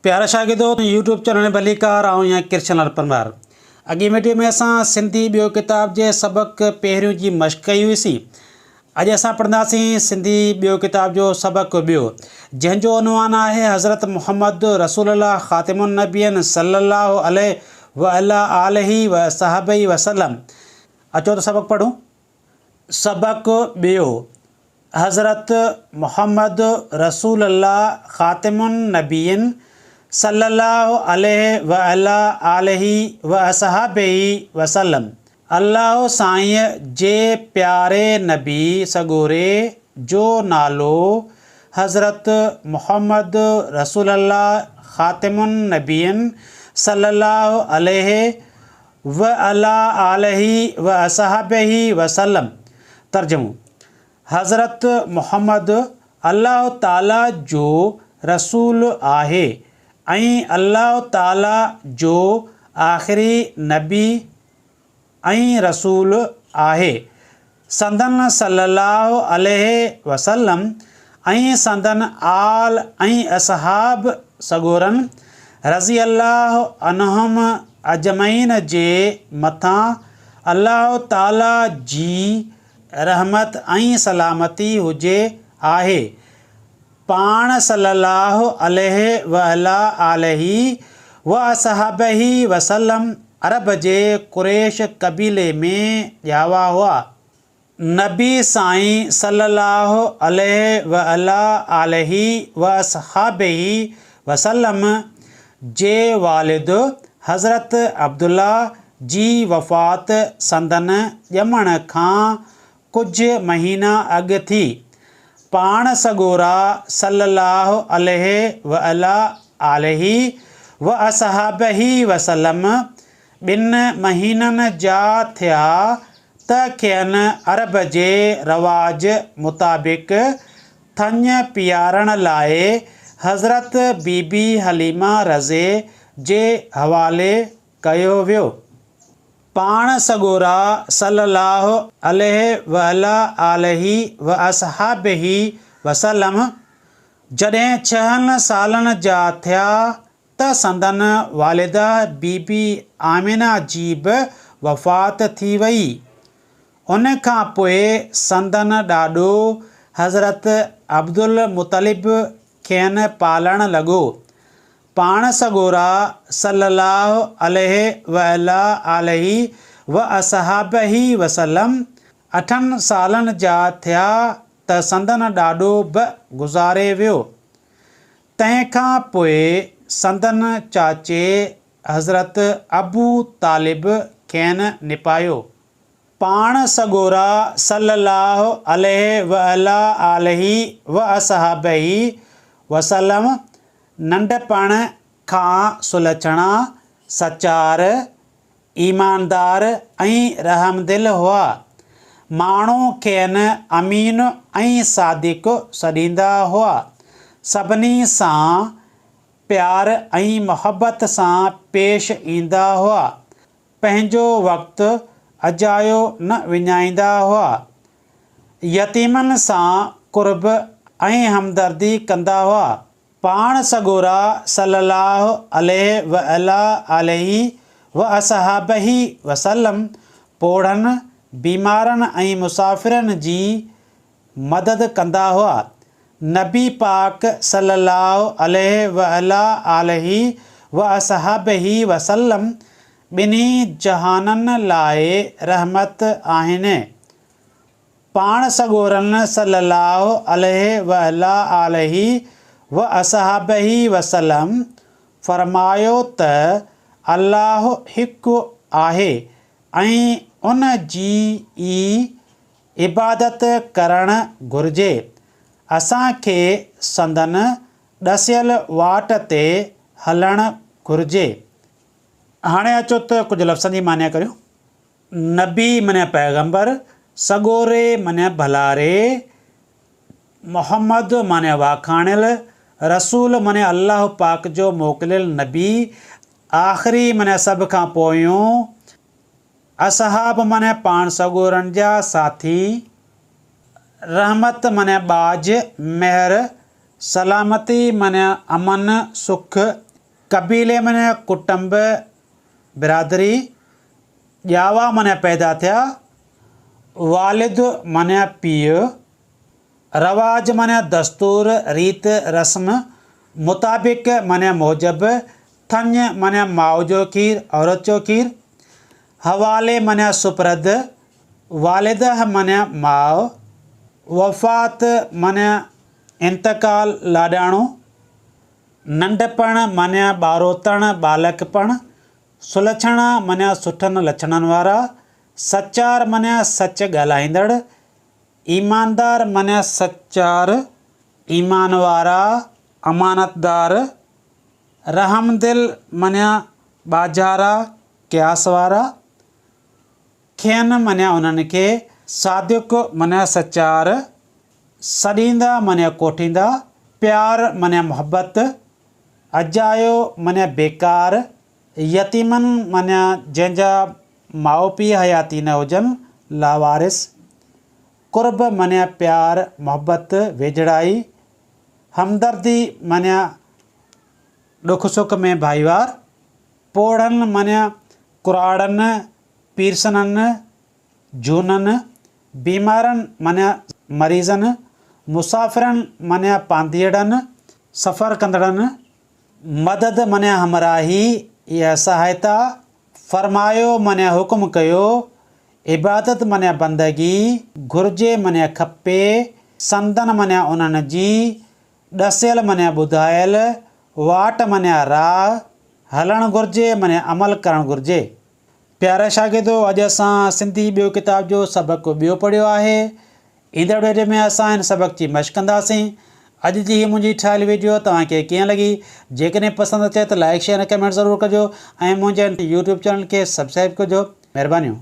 پيارا شاگردو YouTube channel ۾ ڀليڪار آئون آهيان ڪرشن لال پنوار اڳين وڊيو ۾ اسان سنڌي ٻيو ڪتاب جي سبق پهريون جي مشق ڪئي هئي سين اڄ اسان پڙهنداسين سنڌي ٻيو ڪتاب جو سبق ٻيو جنهن جو عنوان آهي حضرت محمد رسول الله خاتم النبيين صلي الله عليه وعلي آله وصحبه وسلم اچو ته سبق پڙهون سبق ٻيو حضرت محمد رسول الله خاتم النبيين صلي الله عليه وعلي آله واصحابه وسلم الله سائينء جي پياري نبي سڳوري جو نالو حضرت محمد رسول الله خاتم النبيين صلي الله عليه وعلي آله واصحابه وسلم ترجمو، حضرت محمد الله تعاليٰ جو رسول آهي ۽ الله تعاليٰ جو آخري نبي ۽ رسول آهي. سندن صلّي الله عليه وسلّم ۽ سندن آل ۽ اصحاب سڳورن رضي الله عنهم اجمعين جي مٿان الله تعاليٰ جي رحمت ۽ سلامتي هجي آهي. پاڻ صلّي اللّٰه عليه وعليٰ آله واصحابه وسلّم عرب جي قريش قبيلي ۾ ڄاوا هئا. نبي سائين صلّي اللّٰه عليه وعليٰ آله واصحابه وسلّم جي والد حضرت عبدالله جي وفات سندن ڄمڻ کان ڪجهه مهينا اڳ ٿي. پاڻ سڳورا صلّي اللّٰه عليه وعليٰ آله واصحابه وسلّم ٻن مهينن جا ٿيا ته کين عرب جي رواج مطابق ٿڃ پيارڻ لاء حضرت بي بي حليمه رضه جي حوالي ڪيو ويو. پاڻ سڳورا صلّي اللّٰه عليه وعليٰ آله واصحابه وسلّم جڏهن ڇهن سالن جا ٿيا ته سندن والده بي بي آمنه جي به وفات ٿي وئي. ان کان پوء سندن ڏاڏو حضرت عبدالمطلب کين پالڻ لڳو. پاڻ سڳورا صلّي اللّٰه عليه وعليٰ آله واصحابه وسلّم اٺن سالن جا ٿيا ته سندن ڏاڏو به گذاري ويو. تنهن کان پوء سندن چاچي حضرت ابو طالب کين نپايو. پاڻ سڳورا صلّي اللّٰه عليه وعليٰ آله واصحابه وسلّم ننڍپڻ کان سلڇڻا، سچار، ايماندار ۽ رحمدل هئا. ماڻهو کين امين ۽ صادق سڏيندا هئا. سڀني سان پيار ۽ محبت سان پيش ايندا هئا. پنهنجو وقت اجايو نه وڃائيندا هئا. يتيمن سان قرب ۽ همدردي ڪندا هئا. پاڻ سڳورا صلّي اللّٰه عليه وعليٰ آله واصحابه وسلّم پوڙهن، بيمارن ۽ مسافرن جي مدد ڪندا هئا. نبي پاڪ صلّي اللّٰه عليه وعليٰ آله واصحابه وسلّم ٻنهي جهانن لاء رحمت آهن. پاڻ سڳورن صلّي اللّٰه عليه وعليٰ آله واصحابه وسلّم فرمايو ته الله هڪ آهي ۽ ان جي ئي عبادت ڪرڻ گهرجي، اسان کي سندن ڏسيل واٽ تي هلڻ گهرجي. هاڻي اچو ته ڪجهه لفظن جي معنيٰ ڪريون. نبي معنيٰ پيغمبر، سڳوري معنيٰ ڀلاري، محمد معنيٰ واکاڻيل، رسول معنيٰ الله پاڪ جو موڪليل نبي، آخري معنيٰ سڀ کان پويون، اصحاب معنيٰ پاڻ سڳورن جا ساٿي، رحمت معنيٰ ٻاجهه، مهر، سلامتي معنيٰ امن، سک. قبيلي معنيٰ ڪٽنب، برادري، ڄاوا معنيٰ پيدا ٿيا، والد معنيٰ پيء، رواج معنيٰ دستور، ريت، رسم، مطابق معنيٰ موجب، ٿڃ معنيٰ ماء جو کير، عورت جو کير، حوالي معنيٰ سپرد، والده معنيٰ ماء، وفات معنيٰ انتقال، لاڏاڻو، ننڍپڻ معنيٰ ٻاروتڻ، ٻالڪپڻ، سلڇڻا معنيٰ سٺن لڇڻن وارا، سچار معنيٰ سچ ڳالهائيندڙ، ايماندار معنيٰ سچار، ايمان وارا، امانتدار، رحمدل معنيٰ ٻاجهارا، قياس وارا، کين معنيٰ انهن کي، صادق معنيٰ سچار، سڏيندا معنيٰ ڪوٺيندا، پيار معنيٰ محبت، اجايو معنيٰ بيڪار، يتيمن معنيٰ جنهن جا ماء پيء حياتي نه هجن، لاوارث، قرب معنيٰ پيار، محبت، ويجهڙائي، همدردي معنيٰ ڏک سک ۾ ڀائيوار، پوڙهن معنيٰ ڪراڙن، پيرسنن، جهونن، بيمارن معنيٰ مريضن، مسافرن معنيٰ پانڌيئڙن، سفر ڪندڙن، مدد معنيٰ همراهي يا سهائتا، فرمايو معنيٰ حڪم ڪيو، عبادت معنيٰ بندگي، گهرجي معنيٰ کپي، سندن معنيٰ انهن جي، ڏسيل معنيٰ ٻڌايل، واٽ معنيٰ راهه، هلڻ گهرجي معنيٰ عمل ڪرڻ گهرجي. پيارا شاگردو اڄ اسان سنڌي ٻيو ڪتاب جو سبق ٻيو پڙهيو آهي. ايندڙ ويڊيو ۾ اسان هن سبق جي مشق ڪنداسين. اڄ جي هي منهنجي ٺاهيل ويڊيو توهان کي ڪيئن لڳي؟ جيڪڏهن پسند اچي ته لائيڪ شيئر ۽ ڪمينٽ ضرور ڪجو ۽ منهنجي هن يوٽيوب چينل کي سبسڪرائيب ڪجو. مهربانيون.